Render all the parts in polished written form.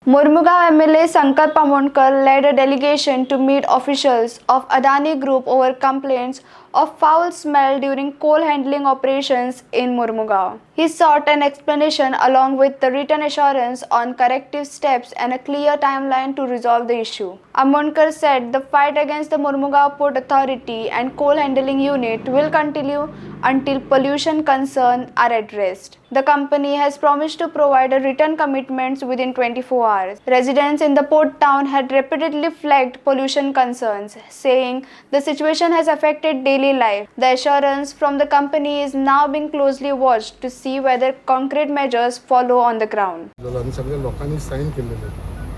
Mormugao MLA Sankalp Amonkar led a delegation to meet officials of Adani Group over complaints of foul smell during coal handling operations in Mormugao. He sought an explanation along with the written assurance on corrective steps and a clear timeline to resolve the issue. Amonkar said the fight against the Mormugao Port Authority and coal handling unit will continue until pollution concerns are addressed. The company has promised to provide a written commitments within 24 hours. Residents in the port town had repeatedly flagged pollution concerns, saying the situation has affected daily life. The assurance from the company is now being closely watched to see whether concrete measures follow on the ground. जालो आनी सगळ्या लोकांनी sign केल्लेले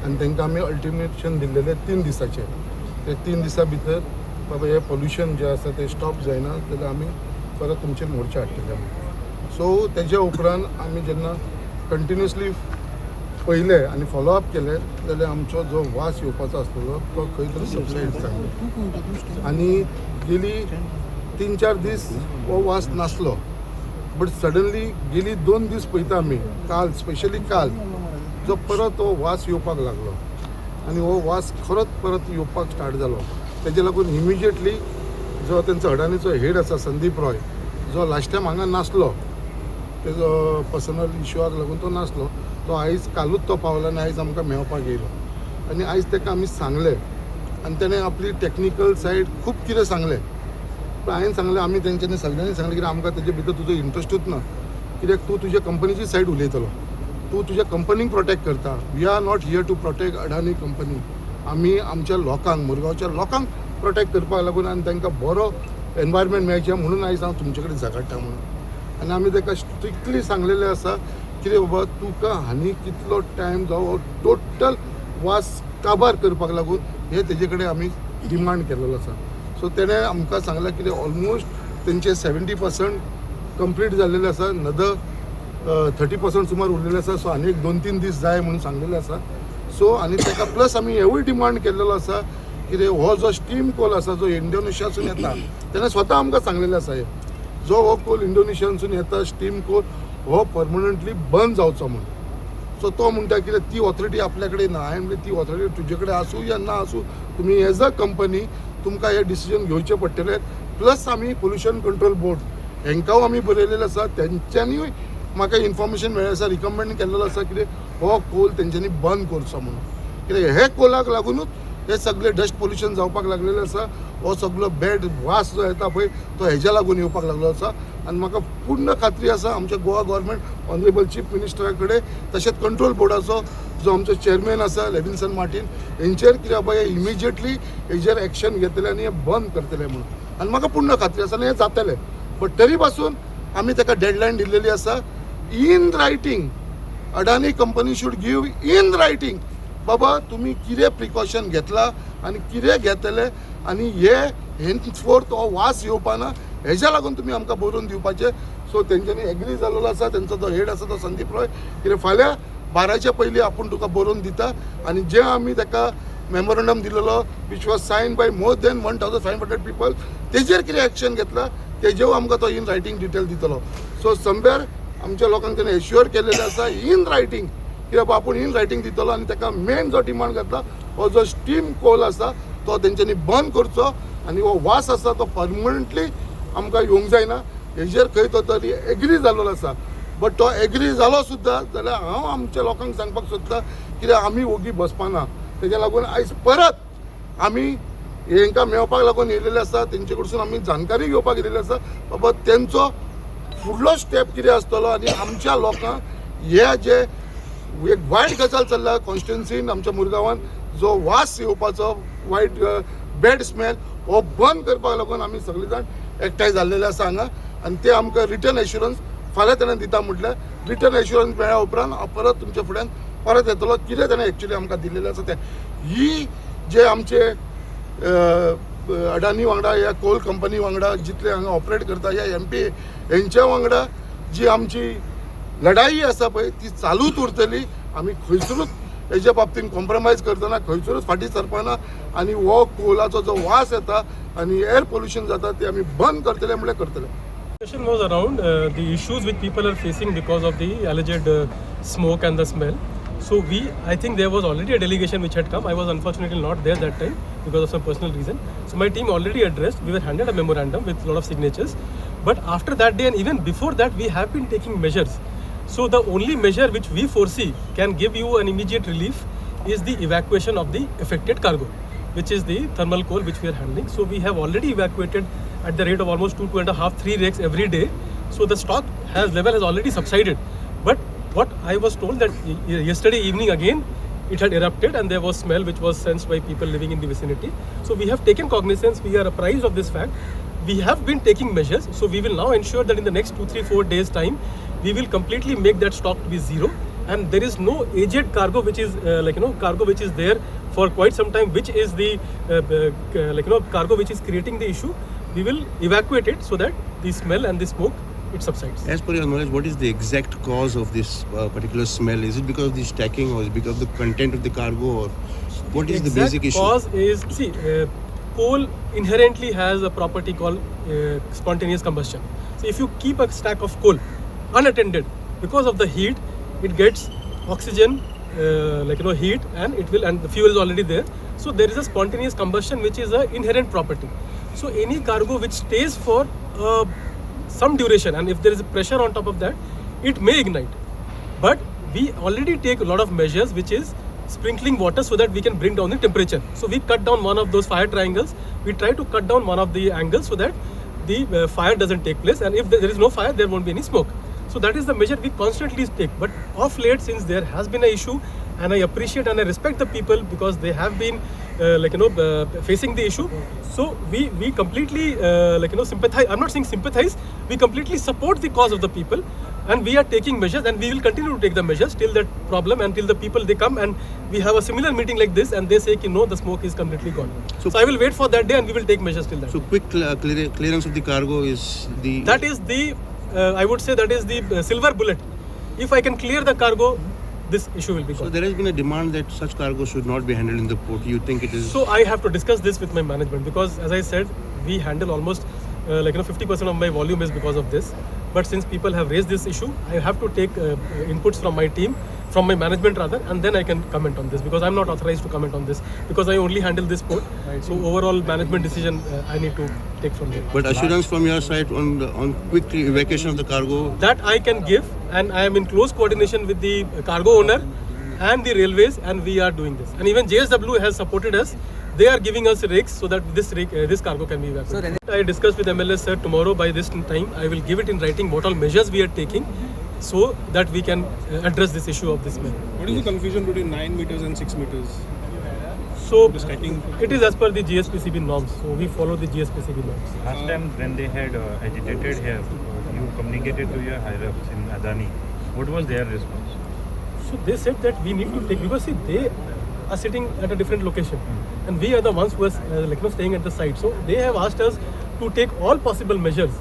आनी तांकां आमी अल्टिमेशन दिल्लेले 3 दिसाचे. ते 3 दिसां भितर बाबा हें पोल्युशन जें आसा तें स्टॉप जायना जाल्यार आमी परत तुमचेर मोर्चा हाडटले म्हणून. सो तेज्या उपरांत आमी जेन्ना कंटिन्युअसली पयले आनी फॉलो अप केले जाल्यार आमचो जो वास येवपाचो आसलेलो तो खंय तरी सबसायड जालो आनी गेली 3-4 दीस हो वास नासलो. बट सडनली गेली 2 दीस पळयता आमी, काल स्पेशली, काल जो परत हो वास येवपाक लागलो आनी हो वास खरोच परत येवपाक स्टार्ट जालो. तेजे लागून इमिजिएटली जो तेंचो अडानीचो हेड आसा संदीप रॉय, जो लास्ट टायम हांगा नासलो, तेजो पर्सनल इशुआक लागून तो नासलो, तो आयज कालूच तो पावलो आनी आयज आमकां मेळपाक येयलो आनी आयज ताका आमी सांगलें आनी तेणें आपली टॅक्निकल सायड खूब कितें सांगलें. पण हांवें सांगलें, आमी तेंच्यांनी सगळ्यांनी सांगलें की आमकां तेजे भितर तुजो इंट्रस्टूच ना, कित्याक तूं तुज्या कंपनीची सायड उलयतलो, तूं तुज्या कंपनीक प्रोटेक्ट करता. We are not here to protect Adani company. आमी आमच्या लोकांक, मुरगांवच्या लोकांक प्रोटेक्ट करपाक लागून आनी तांकां बरो एनवायरमेंट मेळचें म्हणून आयज हांव तुमचे कडेन झगडटा म्हणून. आनी आमी ताका स्ट्रिक्टली सांगलेलें आसा, कितें बाबा, तुका आनी कितलो टायम जावं टोटल वास काबार करपाक लागून, हे तेजे कडेन आमी डिमांड केलेलो आसा. सो तेणें आमकां सांगलां कितें, ऑलमोस्ट तेंचे 70% कंप्लीट जाल्लेले आसा, अनदर 30% सुमार उरलेले आसा. सो आनी एक 2-3 दीस जाय म्हणून सांगलेलें आसा. सो आनी ताका प्लस आमी हेवूय डिमांड केल्लेलो आसा कितें, हो जो स्टीम कोल आसा जो इंडोनेशियासून येता, तेणें स्वता आमकां सांगलेलें आसा, हें जो हो कोल इंडोनेशियासून येता स्टीम कोल, हो परमनंटली बंद जावचो म्हणून. सो तो म्हणटा कितें, ती ऑथॉरिटी आपल्या कडेन ना. हांवें म्हणलें, ती ऑथॉरिटी तुजे कडेन आसूं या ना आसूं, तुमी एज अ कंपनी तुमकां हें डिसिजन घेवचें पडटलें. प्लस आमी पोल्युशन कंट्रोल बोर्ड हेंकांय आमी बरयलेलें आसा. तेंच्यांनीय म्हाका इन्फॉर्मेशन मेळ्ळें आसा, रिकमेंड केल्लेलो आसा कितें, हो कोल तेंच्यांनी बंद करचो म्हणून. कित्याक हे कोलाक लागुनूच हे सगळे डस्ट पोल्युशन जावपाक लागलेलें आसा. हो सगळो बॅड वास जो येता पळय, तो हेज्या लागून येवपाक लागलो आसा. आनी म्हाका पूर्ण खात्री आसा, आमच्या गोवा गव्हर्मेंट ऑनरेबल चीफ मिनिस्टरा कडेन, तशेंच कंट्रोल बोर्डाचो जो आमचो चेअरमॅन आसा लेविन्सन मार्टीन, हेंचेर कितें बाबा, हे इमिजिएटली हेजेर एक्शन घेतले आनी हे बंद करतले म्हणून. आनी म्हाका पूर्ण खात्री आसा आनी हें जातलें. बट तरी पासून आमी ताका डेडलायन दिल्लेली आसा in writing. Adani company should give in writing, बाबा तुमी कितें प्रिकॉशन घेतला आनी कितें घेतले आनी हे हेन्सफोर्थ हो वास येवपाना, हेज्या लागून तुमी आमकां बरोवन दिवपाचें. सो तेंच्यांनी एग्री जाल्लो आसा, तेंचो जो हेड आसा तो संदीप रॉय, कितें फाल्यां 12च्या पयलीं आपूण तुका बरोवन दिता. आनी जें आमी ताका मेमोरंडम दिलेलो, which was sign by more than 1500 people, तेजेर कितें एक्शन घेतला तेजेर आमकां तो इन रायटींग डिटेल दितलो. सो समवेर आमच्या लोकांक तेणें एश्युअर केलेलें आसा इन रायटींग की बाबा आपूण इन रायटींग दितलो. आनी ताका मेन जो डिमांड करता, हो जो स्टीम कोल आसा तो तेंच्यांनी बंद करचो आनी हो वास आसा तो परमनंटली आमकां येवंक जायना, हेजेर खंय तो तरी एग्री जाल्लो आसा. बट तो एग्री जालो सुद्दां जाल्यार हांव आमच्या लोकांक सांगपाक सोदता, कित्याक आमी ओगी बसपाना. तेज्या लागून आयज परत आमी हेंकां मेळपाक लागून येयलेले आसा. तेंचे कडसून आमी जानकारी घेवपाक येयलेले आसा, बाबा तेंचो फुडलो स्टेप कितें आसतलो. आनी आमच्या लोकांक हे जे एक वायट गजाल चल्ला कॉन्स्टिट्युन्सीन, आमच्या मुरगांवान जो वास येवपाचो, वायट बॅड स्मेल, हो बंद करपाक लागून आमी सगळे जाण एकठांय जाल्लेले आसा हांगा. आनी ते आमकां रिटन एश्युरन्स फाल्यां तेणें दिता म्हटल्यार, रिटन एश्युरन्स मेळ्ळ्या उपरांत हांव परत तुमच्या फुड्यान परत येतलो, कितें तेणें एक्चुली आमकां दिल्लेलें आसा तें. ही जे आमचे अडानी वांगडा या कोल कंपनी वांगडा जितले हांगा ऑपरेट करता या एमपी हेंच्या वांगडा जी आमची लढाई आसा पळय, ती चालूच उरतली. आमी खंयसरूच हेच्या बाबतीन कॉम्प्रोमायज करतना, खंयसरूच फाटीं सरपाना आनी हो कोलाचो जो वास येता आनी एअर पोल्युशन जाता, ते आमी बंद करतले म्हणल्यार करतले. Question was around the issues which people are facing because of the alleged smoke and the smell. So I think there was already a delegation which had come. I was unfortunately not there that time because of some personal reason. So my team already addressed. We were handed a memorandum with a lot of signatures. But after that day and even before that, we have been taking measures. So the only measure which we foresee can give you an immediate relief is the evacuation of the affected cargo, which is the thermal coal which we are handling. So we have already evacuated at the rate of almost 2, 2.5, 3 rakes every day. So the stock has level has already subsided. But what I was told that yesterday evening again it had erupted and there was smell which was sensed by people living in the vicinity. So we have taken cognizance, we are apprised of this fact. We have been taking measures. So we will now ensure that in the next 2, 3, 4 days time, we will completely make that stock to be zero. And there is no aged cargo which is cargo which is there for quite some time, which is the cargo which is creating the issue. We will evacuate it so that the smell and the smoke, it subsides. As per your knowledge, what is the exact cause of this particular smell? Is it because of the stacking or is it because of the content of the cargo, or what is the Exact basic issue? Cause is, coal inherently has a property called spontaneous combustion. So if you keep a stack of coal unattended, because of the heat, it gets oxygen, heat, and it will, and the fuel is already there. So there is a spontaneous combustion which is an inherent property. So any cargo which stays for some duration, and if there is a pressure on top of that, it may ignite. But we already take a lot of measures, which is sprinkling water so that we can bring down the temperature. So we cut down one of those fire triangles. We try to cut down one of the angles so that the fire doesn't take place, and if there is no fire, there won't be any smoke. So that is the measure we constantly take. But off late, since there has been an issue, and I appreciate and I respect the people because they have been facing the issue. So we completely sympathize. I'm not saying sympathize. We completely support the cause of the people, and we are taking measures, and we will continue to take the measures till that problem and till the people they come and we have a similar meeting like this and they say ki, no, the smoke is completely gone. So I will wait for that day and we will take measures till that. So quick clearance of the cargo is the... That is the, I would say that is the silver bullet. If I can clear the cargo, this issue will be gone. So there has been a demand that such cargo should not be handled in the port. You think it is... So I have to discuss this with my management because, as I said, we handle almost 50% of my volume is because of this. But since people have raised this issue, I have to take inputs from my team, from my management rather, and then I can comment on this because I'm not authorized to comment on this because I only handle this port. So overall management decision I need to take from there. But assurance from your side on quick evacuation of the cargo? That I can give, and I am in close coordination with the cargo owner and the railways, and we are doing this. And even JSW has supported us. They are giving us rakes so that this rake, this cargo can be evacuated. I discussed with MLS sir tomorrow by this time. I will give it in writing what all measures we are taking so that we can address this issue of this man. What is the confusion between 9 meters and 6 meters? So The stacking. It is as per the GSPCB norms. So we follow the GSPCB norms. Last time when they had agitated here, you communicated to your higher-ups in Adani. What was their response? So they said that we need to take, because see, they are sitting at a different location and we are the ones who are staying at the site. So they have asked us to take all possible measures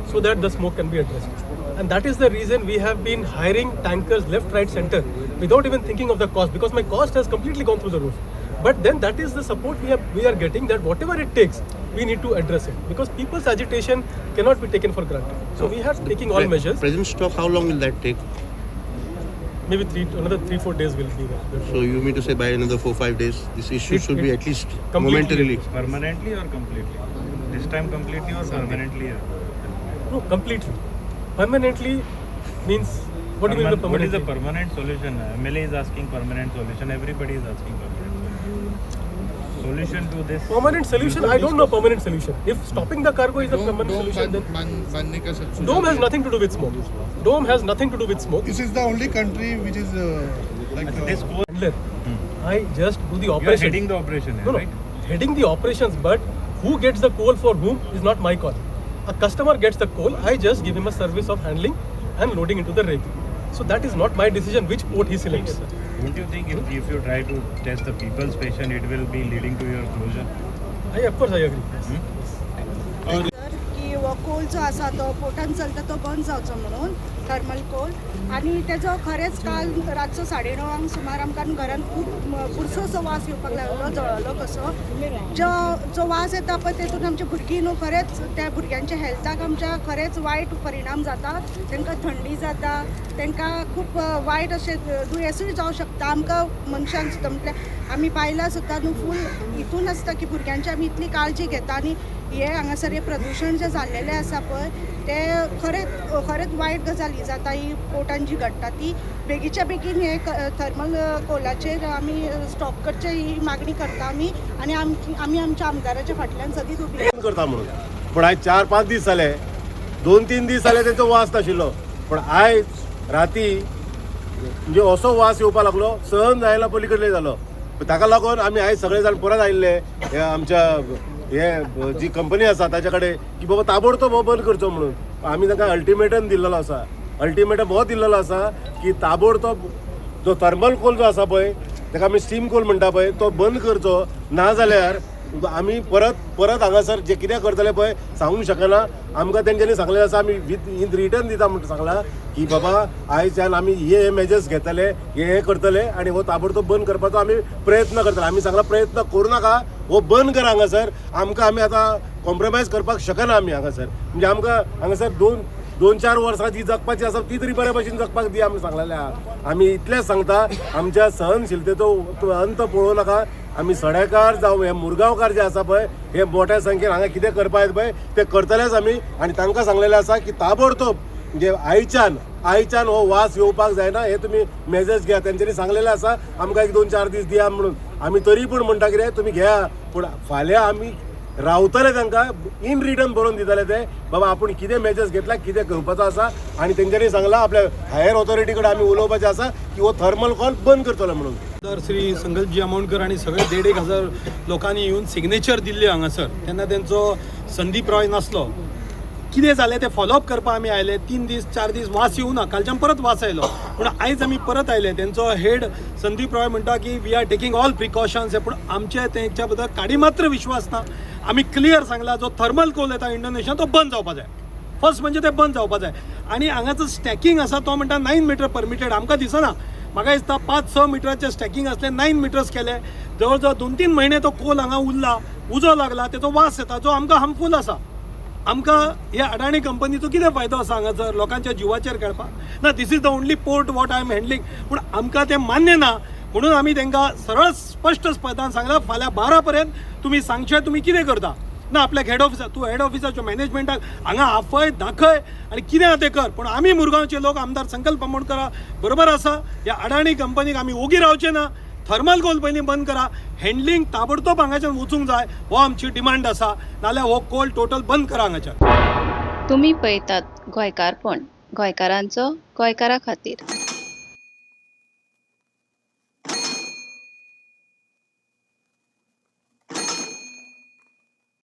so that the smoke can be addressed. And that is the reason we have been hiring tankers left, right, center without even thinking of the cost, because my cost has completely gone through the roof. But then that is the support we are getting, that whatever it takes, we need to address it, because people's agitation cannot be taken for granted. So we are taking all measures. Present stock, how long will that take? Maybe another 3-4 days will be there. So you mean to say by another 4-5 days, this issue should be at least momentarily? Permanently or completely? This time completely or permanently? No, completely. Permanently means, what do you mean by permanently? What is the permanent solution? MLA is asking permanent solution. Everybody is asking permanent solution. Solution to this? Permanent solution? I don't know permanent solution. If stopping the cargo is a permanent solution, then dome has nothing to do with smoke. Dome has nothing to do with smoke. This is the only country which is this handler. I just do the operation. You are heading the operation, here, no, right? Heading the operations, but who gets the coal for whom is not my call. A customer gets the coal, I just give him a service of handling and loading into the rig. So that is not my decision which port he selects. Don't you think if you try to test the people's patience, it will be leading to your closure? Of course I agree. Yes. Sir की हो कोल जो आसा तो पोर्टान चलता तो बंद जावचो म्हणून, थर्मल कोल. आनी तेजो खरेंच काल रातचो 9:30 सुमार आमकां घरान खूब पुरसोसो वास येवपाक लागलो, जळलो कसो. जो जो वास येता पळय तेतून आमची भुरगीं न्हू खरेंच त्या भुरग्यांच्या हेल्थाक आमच्या खरेंच वायट परिणाम जाता. तांकां थंडी जाता, तांकां खूब वायट अशें दुयेंसूय जावं शकता. आमकां मनशांक सुद्दां, म्हटल्यार आमी बायलां सुद्दां न्हू फूल हितून आसता की भुरग्यांची आमी इतली काळजी घेता. आनी हे हांगासर हें प्रदुशण जें जाल्लेलें आसा पळय तें खरेंच खरेंच वायट गजाल ही जाता. ही पोर्टान जी घडटा ती बेगीच्या बेगीन हे थर्मल कोलाचेर आमी स्टॉप करचें ही मागणी करता आमी. आनी आमी आमच्या आमदाराच्या फाटल्यान सदींच उबी करता म्हणून. पूण आयज 4-5 दीस जाले, 2-3 दीस जाले तेंचो वास नाशिल्लो, पूण आयज राती म्हणजे असो वास येवपाक लागलो सहन जायना पलीकडले जालो. ताका लागून आमी आयज सगळे जाण परत आयिल्ले हे आमच्या हे जी कंपनी आसा ताच्या कडेन की बाबा ताबडतोब हो बंद करचो म्हणून. आमी तांकां अल्टिमेटम दिल्लेलो आसा, अल्टिमेटम हो दिल्लेलो आसा की ताबडतोब जो थर्मल कोल जो आसा पळय ताका आमी स्टीम कोल म्हणटा पळय तो बंद करचो, ना जाल्यार आमी परत परत हांगासर जे कितें करतले पळय सांगूंक शकना. आमकां तेंच्यांनी सांगलेलें आसा, आमी विथ इन रिटर्न दिता म्हणून सांगलां की बाबा आयच्यान आमी हे मेजर्स घेतले, हे हे करतले आनी हो ताबडतोब बंद करपाचो आमी प्रयत्न करतले. आमी सांगला प्रयत्न करूं नाका, हो बंद करा हांगासर. आमकां आमी आतां कॉम्प्रोमायज करपाक शकना आमी हांगासर. म्हणजे आमकां हांगासर 2-4 वर्सां जी जगपाची आसा ती तरी बऱ्या भशेन जगपाक दी आमी सांगलेलें आहा. आमी इतलेंच सांगता, आमच्या सहनशिलतेचो अंत पळोवं नाका. आमी सडेकार जावं हे मुरगांवकार जे आसा पळय हे मोठ्या संख्येन हांगा कितें करपा येता पळय ते करतलेच आमी. आनी तांकां सांगलेलें आसा की ताबडतोब म्हणजे आयच्यान हो वास येवपाक जायना हे तुमी मेजर्स घेया. तेंच्यांनी सांगलेलें आसा आमकां 1-2-4 दीस दिया म्हणून. आमी तरी पूण म्हणटा कितें तुमी घेया, पूण फाल्यां आमी रावतले तांकां इन रिटर्न बरोवन दितले ते बाबा आपूण कितें मेजर्स घेतला, कितें घेवपाचो आसा. आनी तेंच्यांनी सांगलां आपल्या हायर ऑथॉरिटी कडेन आमी उलोवपाचें आसा की हो थर्मल कॉल बंद करतलो म्हणून. आमदार श्री संकल्पजी आमोणकर आनी सगळे 1,500 लोकांनी येवन सिग्नेचर दिल्ले हांगासर. तेन्ना तेंचो संदीप रॉय नासलो. कितें जालें तें फॉलोअप करपाक आमी आयले. 3 दीस 4 दीस वास येवना, कालच्यान परत वास आयलो, पूण आयज आमी परत आयले. तेंचो हेड संदीप रॉय म्हणटा की we are taking all precautions, पूण आमचे तेंच्या बद्दल काडी मात्र विश्वास ना. आमी क्लियर सांगला जो थर्मल कोल येता इंडोनेशिया तो बंद जावपा जाय, फर्स्ट म्हणजे ते बंद जावपा जाय. आनी हांगाचो स्टॅकिंग आसा तो म्हणटा 9 मिटर परमिटेड, आमकां दिसना. म्हाका दिसता 5-6 मिटराचें स्टॅकिंग आसलें, 9 मिटर्स केले. जवळ जवळ 2-3 म्हयने तो कोल हांगा उरला, उजो लागला, तेचो वास येता जो आमकां हार्मफूल आसा. आमकां ह्या अडाणी कंपनीचो कितें फायदो आसा हांगासर लोकांच्या जिवाचेर खेळपाक ना. This is the only port what I am handling, पूण आमकां तें मान्य ना म्हणून आमी तांकां सरळ स्पश्ट पदान सांगलां फाल्यां 12 पर्यंत तुमी सांगचें तुमी कितें करता ना. आपल्याक हेड ऑफिसार, तूं हेड ऑफिसाच्या मॅनेजमेंटाक हांगा आफय दाखय आनी कितें आहा तें कर. पूण आमी मुरगांवचे लोक आमदार संकल्प आमोणकरा बरोबर आसा. ह्या अडाणी कंपनीक आमी ओगी रावचे ना. थर्मल कोल पयलीं बंद करा, हँडलिंग ताबडतोब हांगाच्यान वचूंक जाय, हो आमची डिमांड आसा. नाल्यार हो कोल टोटल बंद करा हांगाच्यान. तुमी पळयतात गोंयकारपण, गोंयकारांचो गोंयकारा खातीर.